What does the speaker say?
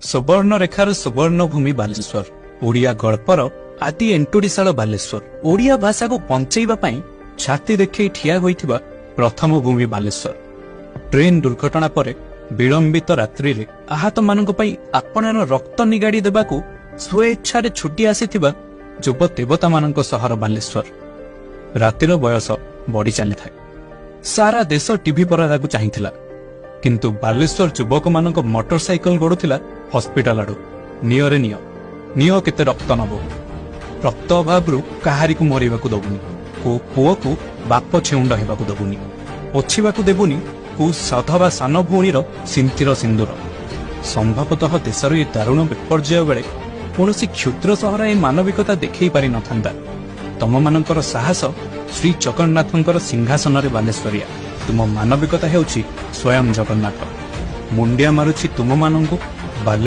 ସୁବର୍ଣ୍ଣରେଖାର ସୁବର୍ଣ୍ଣଭୂମି ବାଲେଶ୍ୱର, ଓଡ଼ିଆ ଗଳ୍ପର ଆଦି ଏନ୍ତୁଡ଼ିଶାଳ ବାଲେଶ୍ୱର, ଓଡ଼ିଆ ଭାଷାକୁ ବଞ୍ଚେଇବା ପାଇଁ ଛାତି ଦେଖେଇ ଠିଆ ହୋଇଥିବା ପ୍ରଥମ ଭୂମି ବାଲେଶ୍ୱର। ଟ୍ରେନ୍ ଦୁର୍ଘଟଣା ପରେ ବିଳମ୍ବିତ ରାତ୍ରିରେ ଆହତମାନଙ୍କ ପାଇଁ ଆପଣାର ରକ୍ତ ନିଗାଡ଼ି ଦେବାକୁ ସ୍ୱଇଚ୍ଛାରେ ଛୁଟି ଆସିଥିବା ଯୁବ ଦେବତାମାନଙ୍କ ସହର ବାଲେଶ୍ୱର। ରାତିର ବୟସ ବଢ଼ି ଚାଲିଥାଏ। ସାରା ଦେଶ ଟିଭି ପରଦାକୁ ଚାହିଁଥିଲା, କିନ୍ତୁ ବାଲେଶ୍ୱର ଯୁବକମାନଙ୍କ ମୋଟର ସାଇକେଲ ଗଡୁଥିଲା ହସ୍ପିଟାଲ ଆଡୁ। ନିଅରେ ନିଅ, ନିଅ, କେତେ ରକ୍ତ ନବ? ରକ୍ତ ଅଭାବରୁ କାହାରିକୁ ମରିବାକୁ ଦବୁନି। କୋଉ ପୁଅକୁ ବାପ ଛେଉଣ୍ଡ ହେବାକୁ ଦବୁନି। ପୋଛିବାକୁ ଦେବୁନି କୋଉ ସଧବା ସାନ ଭଉଣୀର ସିନ୍ଥିର ସିନ୍ଦୁର। ସମ୍ଭବତଃ ଦେଶର ଏ ଦାରୁଣ ବିପର୍ଯ୍ୟୟ ବେଳେ କୌଣସି କ୍ଷୁଦ୍ର ସହର ଏ ମାନବିକତା ଦେଖେଇ ପାରିନଥାନ୍ତା। ତମମାନଙ୍କର ସାହସ ଶ୍ରୀ ଜଗନ୍ନାଥଙ୍କର ସିଂହାସନରେ ବାଲେଶ୍ୱରିଆ। ତୁମ ମାନବିକତା ହେଉଛି ସ୍ୱୟଂ ଜଗନ୍ନାଥ। ମୁଣ୍ଡିଆ ମାରୁଛି ତୁମମାନଙ୍କୁ